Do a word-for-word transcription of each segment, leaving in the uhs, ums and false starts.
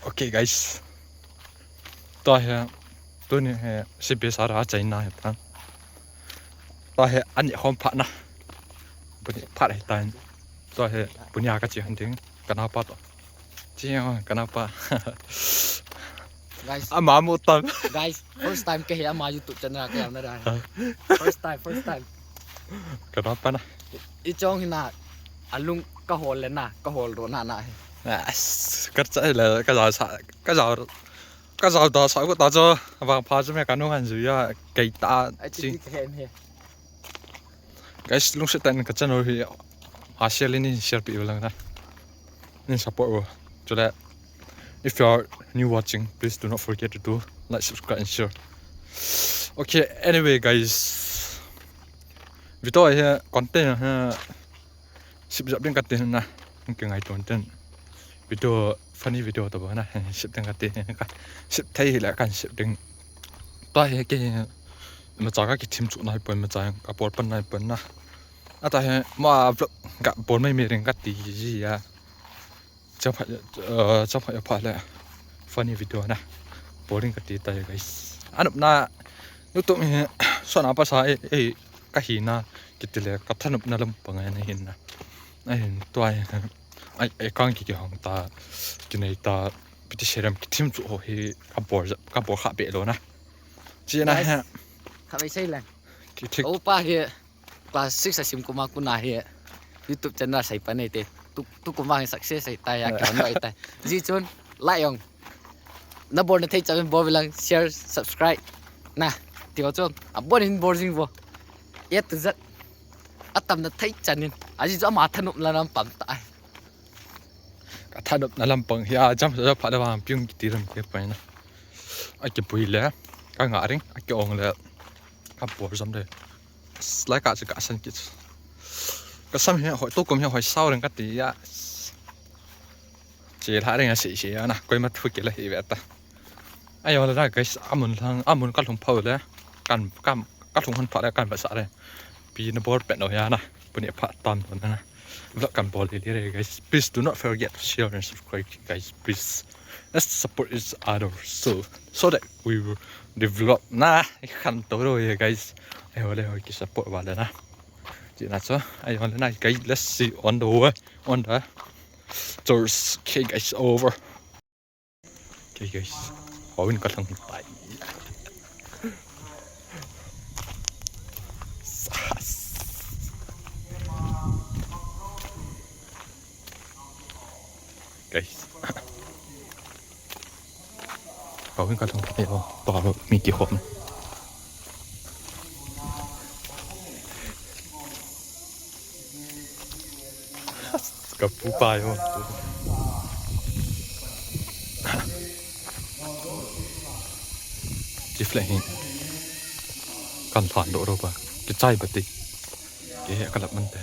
Okay, guys. Tua hi, tuni hi, si be sa ra China hi tan. Tua hi, ani hom phat na. Puni phat hi tan. Tua hi, puni a ka chi han ding. Ka napa to. Chi, ka napa. Guys. Ama mu tan. Guys, first time ka hi ama YouTube channel ka yam na da. First time, first time. Ka napa na. I chong hi na, alung ka hol le na, ka hol ro na na hi. As, ka cha le, ka ja sa, ka ja, ka ja da sa ko ta cho, vang pha cho me ka nung an ju ya, kai ta. Ai, chi chi. Ti ka hen he. Guys, lungset tah in ka channel hi a share le nin share pi u lang na. Nin support u. Chule, if you are new watching, please do not forget to do like, subscribe and share. Okay, anyway guys. Video hi content hi sip jap ding ka tin na. Ka ngai ton ten. Video, funny video to ba na. Sip ding ka tin ka. Sip thei hi la kan sip ding. Tua hi ke, imacha ka kithim chu nai pon, imacha ka bol pan nai pon na. Ata hi ma vlog ka bol mai mai ring ka ti ji ya. Chapha, eh, chapha ya pha le. Funny video na. Bol ring ka ti ta ya, guys. Anup na YouTube hi, sona pasa e, e, ka hi na, kiti le, ka thanop na lam pang na hin na. Ahin, tua hi, ai, ai, kang ki ki hong ta, ki nei ta, piti seram ki thim chu ho hi, ka bol, ka bol kha be lo na. Chi na. Guys, ha. Kha be sei lang. Ki thik. Opa hi, class six a sim kuma kuna hi, YouTube channel sai pa nei te. Tu, tu kuma hi success sai ta ya, ki hon lo ai ta. Ji chun, like yong. Na bol na thei chan bol lang, share, subscribe. Na, ti ho chun, a bol in bol jing vo. A to Z. A tam na thei chan in. A ji chu ama thanop na lam pang ta ai. Ka thanop na lam pang hi a jam sa pha le vang piung kiti ram ke pai na. A kipui le, ka nga ring, a ki ong le, ka bol jam le. Lai ka chu ka san kit. Ka sam hi hoi, tu kum hi hoi sao ring ka ti ya. Che la ring a se se ya na, koima thu ke la hi ve ta. Ai, hola da, guys, amun lang, amun ka lhung phau le. Kan, kan, ka lhung han pha le, kan ba sa le. Pi na bol pet no ya na. Puni pha tan no na. Vlog kan bol le le, guys. Please do not forget to share and subscribe, guys. Please. Let's support each other so, so that we will develop. Na, kan to ro ya, guys. Ai, hola, hoi ki support va le na. Chi na cho. Ai, hola na, guys. Let's see on the way. On the tours. Okay, guys, over. Okay, guys. Hawin ka lang tai. Sas. Guys. Hawin ka lang tai, oh. Baka mi kihom. Ka pu pa yo. Chi flag hi. Kan lhan do ro ba. Ki chai ba ti. Ke he ka lap man te.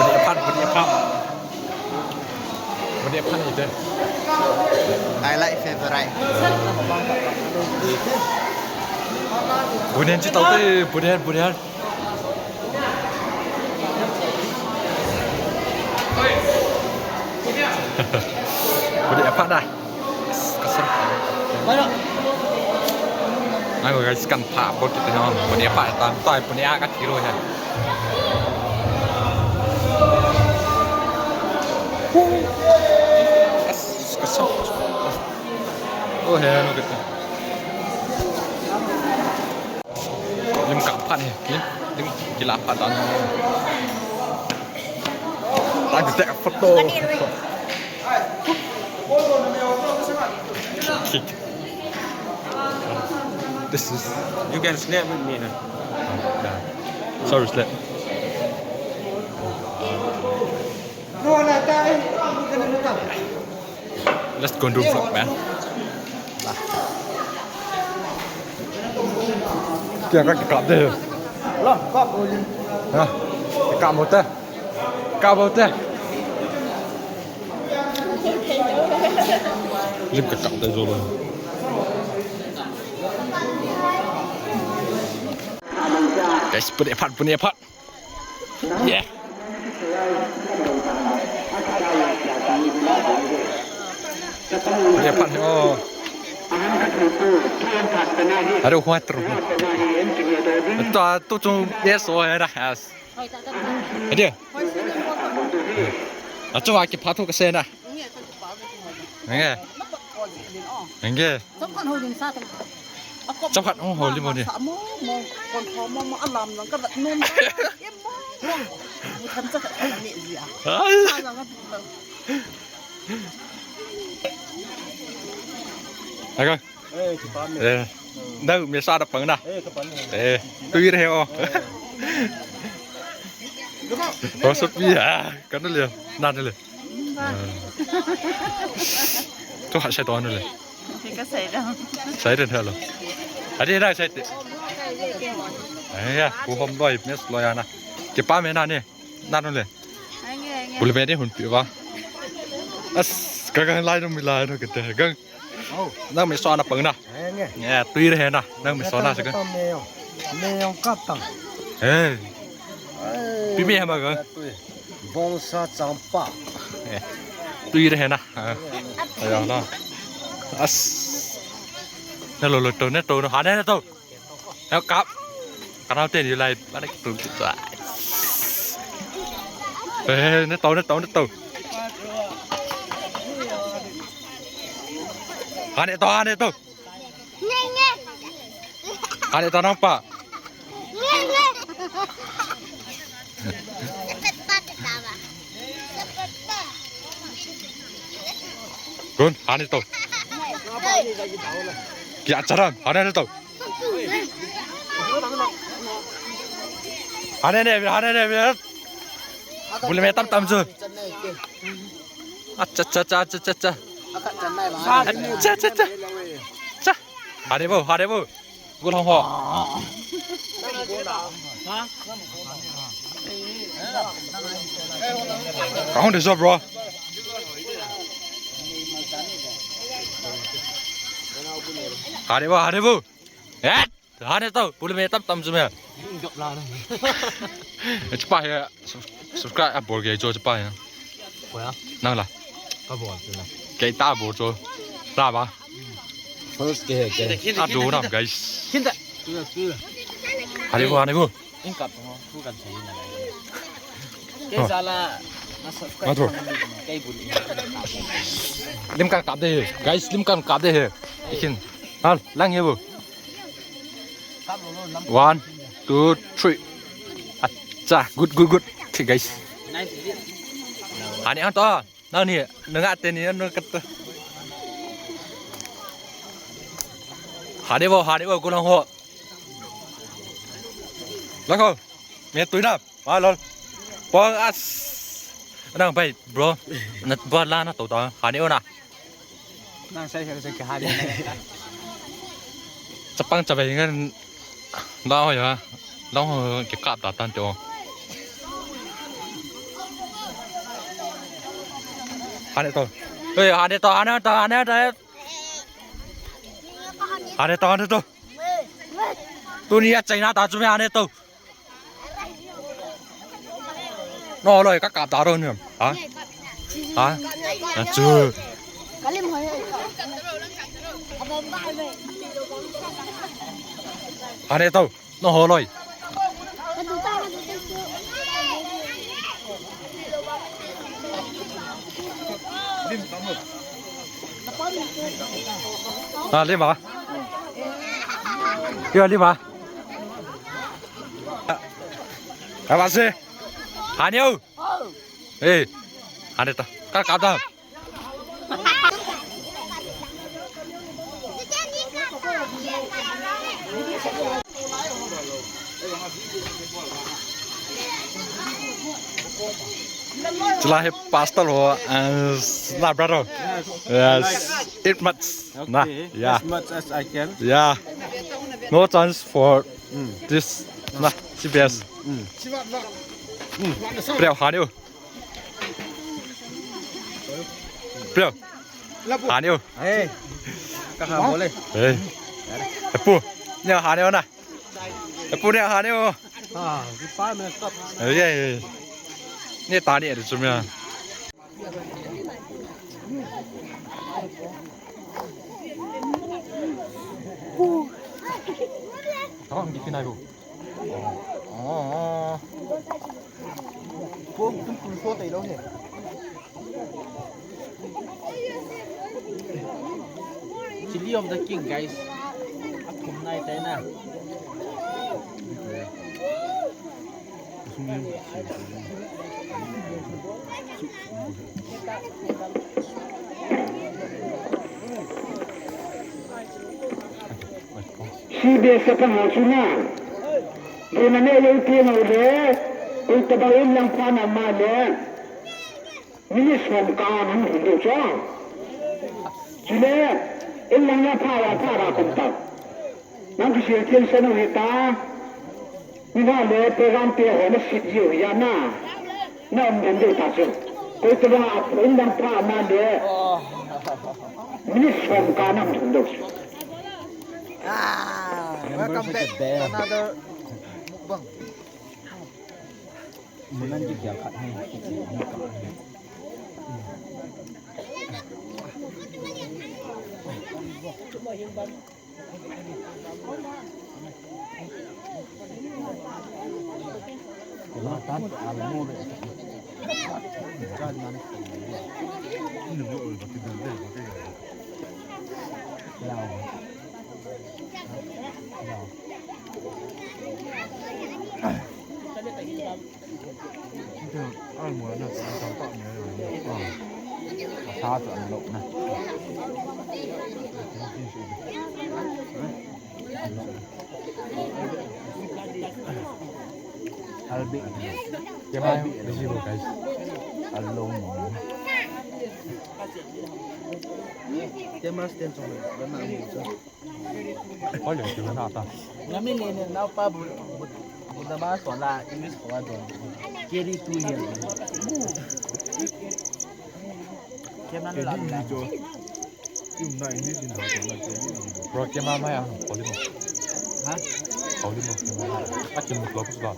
Budi aphan, budi aphan. Budi aphan ite. I like favorite. Budi an chi tau te, budi an, budi an. Budi aphan da. Kasam. Mana? Nako guys, kan pha bol kit no. Puni pha tan tai, puni a ka thiro ya. Kasam. Oh, he no kit. Lim kap phat ni, lim, lim kila phat tan. Tan kita foto. This is. You can snap with me now. Yeah. Sorry, snap. Let's go and do vlog, man. Kya ka kap de. Lo, kap ho jin. Ha. Kap ho te. Kap ho te. Lim ka kap de jo lo. Guys, put a part, put a part. Yeah. Put a part, oh. Aduh, kuat terus. Tu, tu cuma biasa aja. Aduh. Acu aki patu ke sana. Nge. Nge. Chaphat hong hol lim mo ni. Aga. Eh, kipa me. Eh. Nau me sa da pang na. Eh, kipa me. Eh, tui re o. Ko so pi ha, ka nu le, na nu le. Tu ha sai to nu le. Ka sai da. Sai da hello. Adi na sai te. Ai ya, ku hom loi, mes loi ana. Kipa me na ni. Na nu le. Bul me ni hun pi ba. As, ka gang lai nu mi lai nu ke te. Gang. Nang mi so na pang na. Nge, tui re na. Nang mi so na se ka. Me yong kap tang. Eh. Pi me ha ma ka. Bongsa champa. Tui re na. Ayo na. As. Hello, lo to ne to no. Ha ne to. Help kap. Kanau ten you like. Mana kitu kitu. Eh, ne to, ne to, ne to. Ha ne to, ha ne to. Kali tanam pa. Gun, ha ne to. Kya charam, ha ne to. Ha ne ne, ha ne ne. Bul me tam tam chu. Acha, acha, acha, acha, acha. Acha, acha, acha. Acha. Hade bo, hade bo. Gol hong ho. Ka hong de so, bro. Hade bo, hade bo. Eh. Hane tau, pule me tam tam chu me. Chapa he, subscribe a bol ge cho chapa he. Koya? Nang la. Ka bol chu na. Ke ta bol cho. Ta ba. First ke he ke. A do na guys. Kinda. Hane bo, hane bo. In kap ho, ku kan sai na. Ke sala na subscribe. Lim kan kap de he. Guys, lim kan kap de he. Ikin. Hal, lang he bo. One, two, three. Acha, good, good, good. Okay, guys. Hane ang to. Nang ni, nang ate ni, nang kata. Hade bo, hade bo, kulang ho. Lako, me tuina. Wa lol. Pong as. Nang bai, bro. Na ba la na to ta. Hane ona. Nang sai sai sai hane. Chapang chabai ngan la ho ya. La ho ke kap ta tan to. Hane to. Hey, hane to, hane to, hane to. Hane to, hane to. Tuni ya China ta chu me hane to. No loi ka kap ta ro ni. Ha? Ha? Achu. Hane to. No ho loi. Ah, lima. Yo, lima. Apa sih? Hane o. Eh, hane ta. Ka kap ta. Chulai hi pastor ho, uh, na brother. Yes. Eat much. Na, okay, yeah. As much as I can. Yeah. No chance for this. Na, C B S. Preo, ha niu. Preo. Ha niu. Hey. Ka ha bole. Hey. Pu. Niu ha niu na. Pu niu ha niu. Ah, kipa me stop. Hey, hey, hey. Ni ta ni de sumia. Tawang di kinai bu. Oh. Pum tum tum so tai lo he. Chili of the king, guys. Akum nai tai na. C B S a pang ho chu na. Duna ne yo pi no le. Ui ta ba in lang pa na ma le. Minute som ka nam hin deu chu. Chule, in lang ya pha ya pha ra kum ta. Nang kisel thil sa nu hi ta. Ni na le program pe ho na sit jiu hi ya na. Na um den deu ta chu. Koi ta ba in lang pha ma le. Minute som ka nam hin deu chu. Ah, welcome back to another mukbang. Albi. Kema busy ho, guys. Alone. Kema stand chong. Oi, le, kema na ta. Ngami le ne na pa bu, bu, bu da ma so la English ko do. Carry two here. Kema na la. Bro, kema mai ah, kau lima. Ha? Kau lima, kema mai. Akin mo club sila.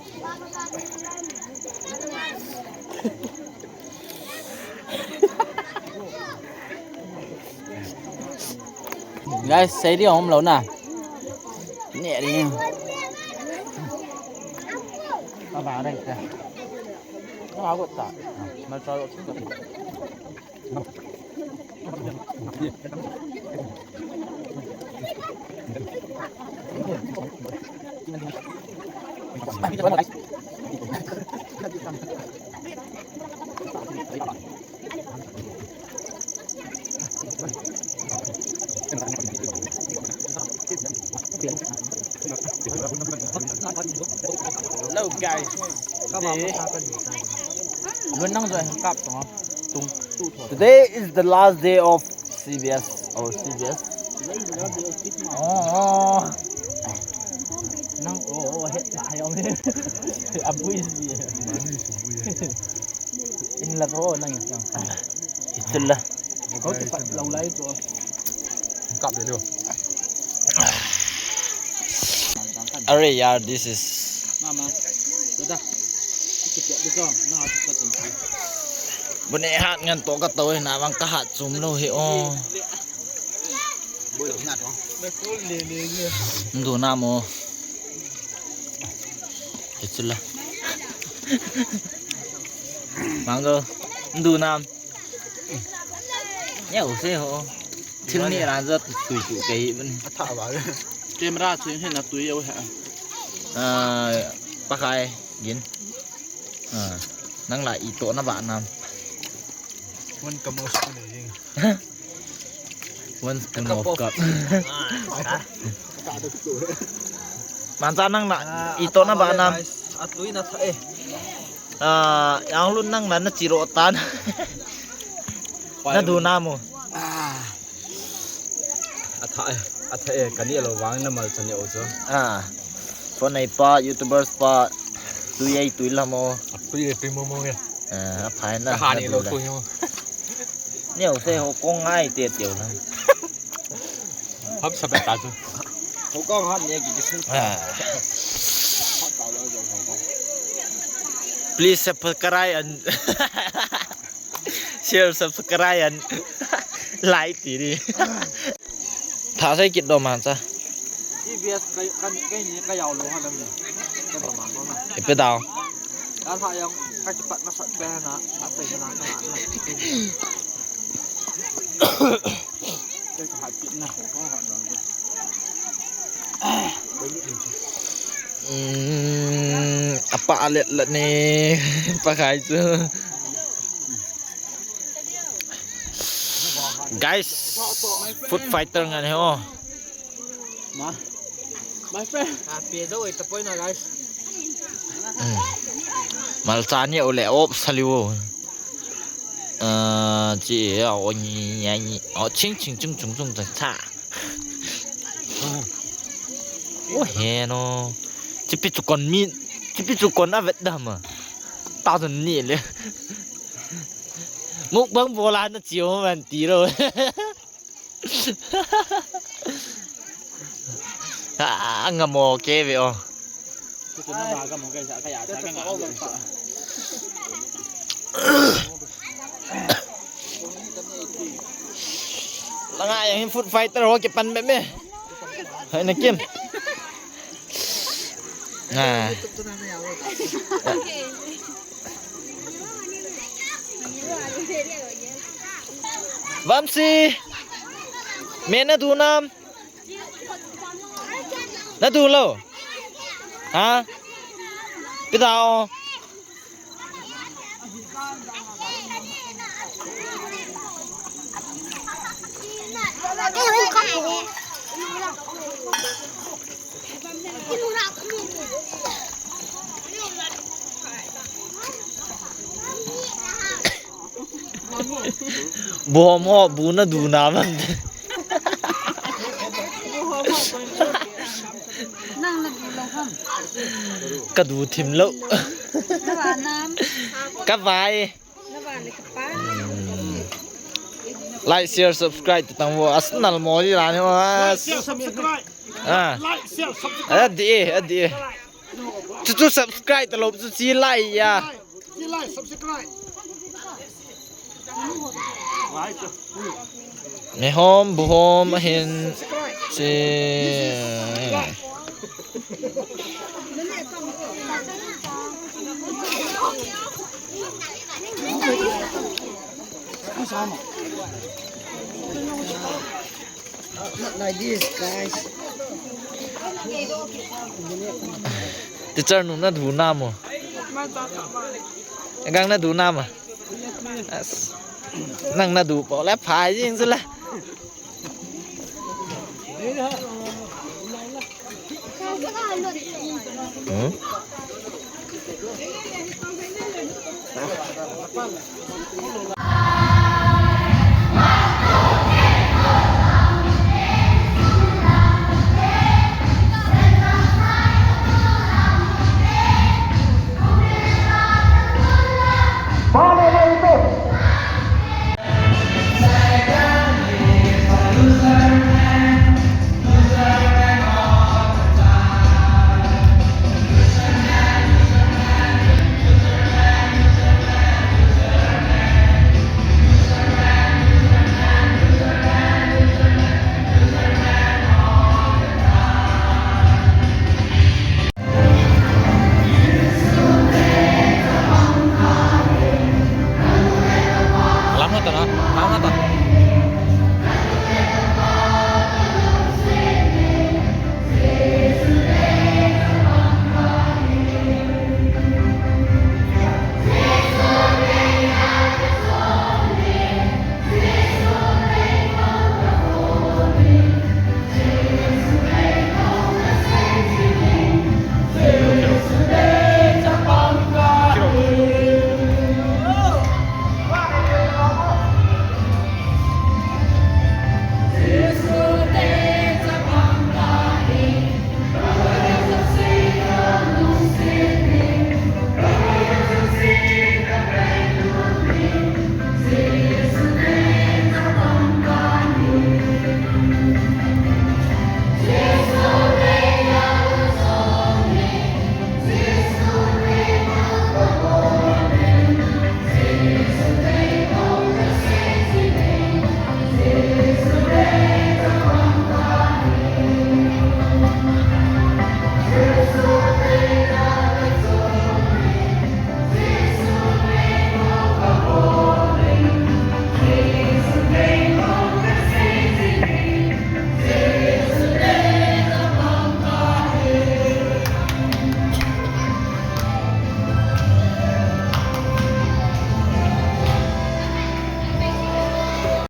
Guys, sei di om lo na. Ne ri. Ba ba dai ta. Ba ba ta. Ma cha lo chu. Hello guys. Today, Lunang jo kap tong. Tung tu tho. Today is the last day of C B S or C B S. Oh, oh. Nang, oh, oh, het na, hai, om. Abui si. In la ko, nang, nang. Itulah. Kau cepat lau lai tu. Kap dia tu. Are yaar, this is. Mama. Sudah. Ikit ya, betul. Nah, aku kata. Bune hat ngan to ka to na bang ka hat sum lo hi o. Ndu na mo. Itulah. Mango. Ndu na. Neo se ho. Thil ni ran jat tui tu kei bun. Atha ba. Camera thil hin na tui yo ha. Ah, pakai gin. Ah, nang la ito na ba nam. One kamo spoon ni. One spoon of cup. Mancha nang la ito na ba nam. Atui na tha eh. Ah, Yanglun nang la na chiro tan. Na du na mo. Ah. Atha, atha e, kani lo vang na mal chani o cho. Ah. Phone ai pa, YouTubers pa, tui ai tui la mo. Tui ai tui mo mo ya. Ah, aphai na. Ka ha ni lo tu hi mo. Neo se ho kong ai te teo na. Hop sa ta tu. Ho kong hop ni ki ki. Ah. Please subscribe and share, subscribe and like ti ni. Tha sai kit do man cha. T B S kai kan kai ni kai yau lo ha dam ni. Kan ta man lo na. Ipi dau. Ka tha yang ka ki pat na sat pe na, ka sai na ka na. Kai ka ha kit na ko ka ha dam. Umm, apa alet la ni pakai tu. Guys, food fighter ngan he o. Ma. My friend. Ah, pe jo e tapoi na, guys. Umm. Malcha ni o le op saliu. Ah, chi a o ni ya ni. O ching ching chung chung chung cha cha. O he no. Chipi chu kon mi, chipi chu kon a vet da ma. Ta chu ni le. Mukbang bola na chiu man ti lo. Ah, ngamo ke ve o. Langa yang hin food fighter ho ke pan me me. Hai na kim. Ah. Vamsi. Me na du nam. Na du lo. Ha? Pi dau. Buhom ho, bu na du na man. Nang na du lo ham. Ka du thim lo. Na ba nam. Ka vai. Na ba le ka pa. Hmm. Like, share, subscribe ta tang vo. As nal mo di la ni as. Like, share, subscribe. Ah. Like, share, subscribe. Adi, adi. Chu chu subscribe ta lo chu chi like ya. Chi like, subscribe. Like. Mehom, buhom, ahin. Chi. Not like this, guys. Teacher nu na du na mo. Gang na du na mo. As. Nang na du po le phai jing su le. Hmm?